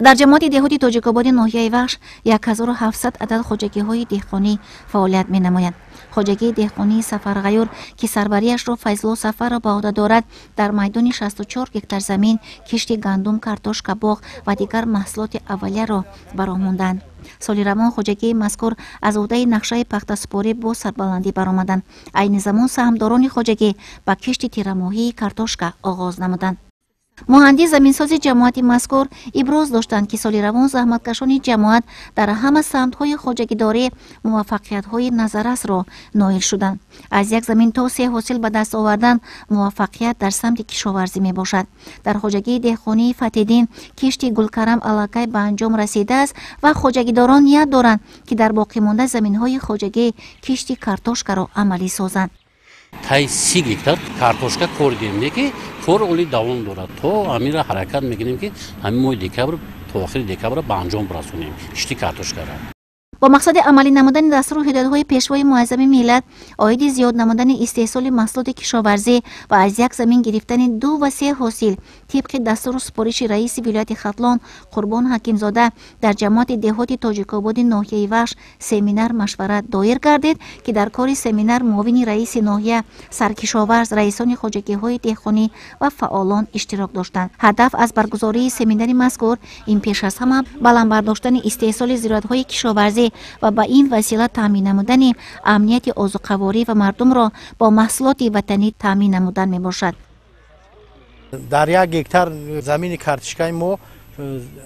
Дар ҷамоати деҳоти Тоҷикободи ноҳияи Вахш 1700 адад хоҷагиҳои деҳқонӣ фаъолият менамоянд. Хоҷагии деҳқонии Сафарғаюр, ки сарвариашро Файзулло Сафаров ба уҳда дорад, дар майдони 64 гектар замин кишти гандум, картошка, боғ ва дигар маҳсулоти аввалияро ба роҳ монданд. Соли равон хоҷагии мазкур аз уҳдаи нақшаи пахтасупорӣ бо сарбаландӣ баромаданд. Айни замон саҳмдорони хоҷагӣ ба кишти тирамоҳии картошка оғоз намуданд. Муҳандис заминсози ҷамоати мазкур иброз доштанд, ки соли равон заҳматкашони ҷамоат дар ҳама самтҳои хоҷагидорӣ муваффақиятҳои назаррасро ноил шуданд. Аз як замин то се ҳосил ба даст овардан муваффақият дар самти кишоварзӣ мебошад. Дар хоҷагии деҳқонии Фатҳиддин кишти гулкарам аллакай ба анҷом расидааст ва хоҷагидорон ният доранд, ки дар боқимонда заминҳои хоҷагӣ кишти картошкаро амалӣ созанд. Тай 30 гектар картошка коридем, не ки кор оли давом дорад. То ҳаминро ҳаракат мекунем, ки ҳамин моҳи декабр то охири декабр ба анҷом расонем кишти картошкаро. Бо мақсади амалӣ намудани дастуру ҳидоятҳои Пешвои муаззами миллат оиди зиёд намудани истеҳсоли маҳсулоти кишоварзӣ ва аз як замин гирифтани ду ва се ҳосил, тибқи дастуру супориши раиси вилояти Хатлон Қурбон Ҳакимзода, дар ҷамоати деҳоти Тоҷикободи ноҳияи Вахш семинар машварат доир гардид, ки дар кори семинар муовини раиси ноҳия, саркишоварз, раисони хоҷагиҳои деҳқонӣ ва фаъолон иштирок доштанд. Ҳадаф аз баргузории семинари мазкур ин пеш аз ҳама баланд бардоштани истеҳсоли зироатҳои кишоварзӣ ва ба ин васила таъмин намудани амнияти озуқаворӣ ва мардумро бо маҳсулоти ватанӣ таъмин намудан мебошад. Дар 1 гектар замини картишкаи мо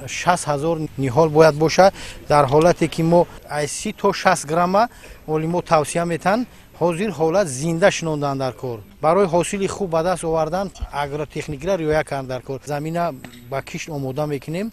60 000 ниҳол бояд бошад. Дар ҳолате ки мо аз 30 то 60 грамма олимо тавсия метаҳанд, ҳозир ҳолат зинда шинондан дар кор. Барои ҳосили хуб ба даст овардан агротехникаро риоя кардан дар кор. Замина ба кишт омода мекунем.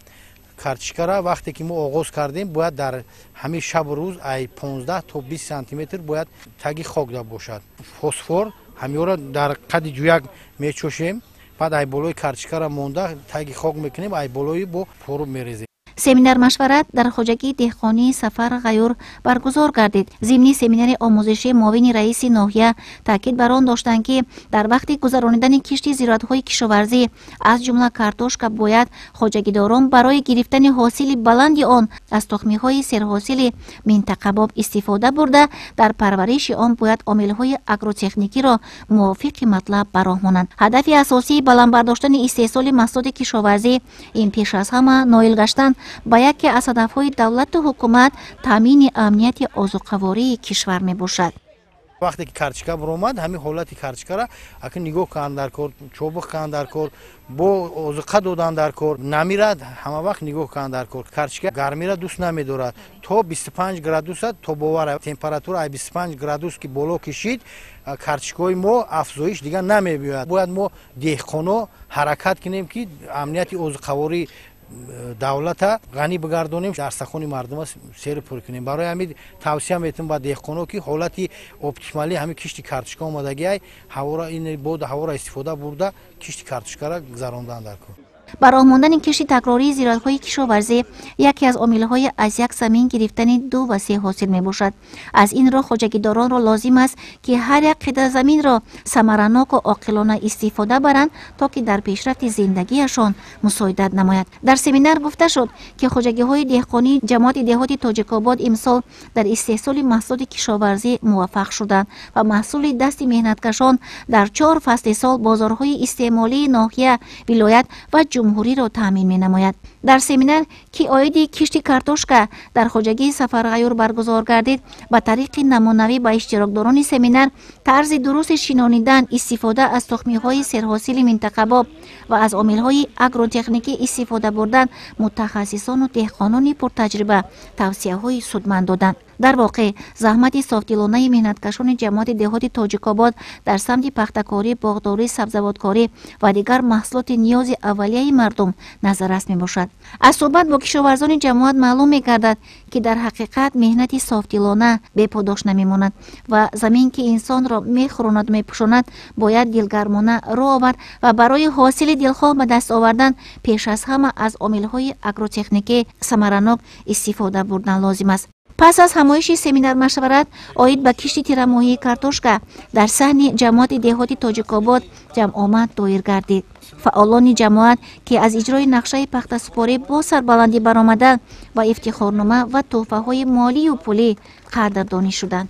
Картишкара вақте ки мо оғоз кардем, бояд дар ҳамин шабу рӯз ай 15 то 20 сантиметр бояд таги хок да бошад. Фосфор ҳамиёро дар қади ҷӯяк мечошем, баъд ай болои картишкара монда, таги хок мекунем, ай болои бо поруб мерезем. Семинар машварат дар хоҷагии деҳқонии Сафар Ғаюр баргузор гардид. Зимни семинари омӯзишӣ муовини раиси ноҳия таъкид бар он доштанд, ки дар вақти гузаронидани кишти зироатҳои кишоварзӣ, аз ҷумла картошка, бояд хоҷагидорон барои гирифтани ҳосили баланди он аз тухмиҳои серҳосили минтақабоб истифода бурда, дар парвариши он бояд омилҳои агротехникиро мувофиқи матлаб ба роҳ монанд. Ҳадафи асосии баланд бардоштани истеҳсоли маҳсулоти кишоварзӣ ин пеш аз ҳама ноил гаштан ба яке аз ҳадафҳои давлату ҳукумат, таъмини амнияти озуқавории кишвар мебошад. Вақте ки картишка баромад, ҳамин ҳолати картишкара аки нигоҳ кунанд дар кор, чобуқ кунанд дар кор, бо озуқа додан дар кор, намирад, ҳама вақт нигоҳ кунанд дар кор. Картишка гармира дӯст намедорад, то 25 градуса тобовара. Температура ай 25 градус ки боло кишид, картишкаҳои мо афзоиш дигар намебиёяд. Бояд мо деҳқоно ҳаракат кунем, ки амнияти озуқаворӣ давлата ғанӣ бигардонем, дарсахони мардума сери пур кунем. Барои ҳамин тавсия метавонем ба деҳқоно, ки ҳолати оптималӣ ҳамин кишти картошка омадагиай, ҳавора ин боду ҳавора истифода бурда, кишти картошкара гузарондан дар кор. Ба роҳ мондани кишти такрории зироатҳои кишоварзӣ яке аз омилҳои аз як замин гирифтани ду ва се ҳосил мебошад. Аз ин роҳ хоҷагидоронро лозим аст, ки ҳар як қитъа заминро самараноку оқилона истифода баранд, то ки дар пешрафти зиндагиашон мусоидат намояд. Дар семинар гуфта шуд, ки хоҷагиҳои деҳқонии ҷамоати деҳоти Тоҷикобод имсол дар истеҳсоли маҳсулоти кишоварзӣ муваффақ шуданд ва маҳсули дасти меҳнаткашон дар чор фасли сол бозорҳои истеъмолии ноҳия, вилоят ва ҷумҳуриро таъмин менамояд. Дар семинар, ки оиди кишти картошка дар хоҷагии Сафарғаюр баргузор гардид, ба тариқи намунавӣ ба иштирокдорони семинар тарзи дурусти шинонидан, истифода аз тухмиҳои серҳосили минтақабоб ва аз омилҳои агротехникӣ истифода бурдан мутахассисону деҳқонони пуртаҷриба тавсияҳои судманд доданд. Дар воқеъ, заҳмати софдилонаи меҳнаткашони ҷамоати деҳоти Тоҷикобод дар самти пахтакорӣ, боғдорӣ, сабзавоткорӣ ва дигар маҳсулоти ниёзи аввалияи мардум назаррас мебошад. Аз суҳбат бо кишоварзони ҷамоат маълум мегардад, ки дар ҳақиқат меҳнати софдилона беподош намемонад ва замин, ки инсонро мехӯронаду мепӯшонад, бояд дилгармона рӯ овард ва барои ҳосили дилхоҳ ба даст овардан пеш аз ҳама аз омилҳои агротехникӣ самаранок истифода бурдан лозим аст. Пас аз ҳамоиши семинар-машварат оид ба кишти тирамоҳии картошка дар саҳни ҷамоати деҳоти Тоҷикобод ҷамъомад доир гардид. Фаъолони ҷамоат, ки аз иҷрои нақшаи пахтасупорӣ бо сарбаландӣ баромада, ба ифтихорнома ва тӯҳфаҳои молию пулӣ қадрдонӣ шуданд.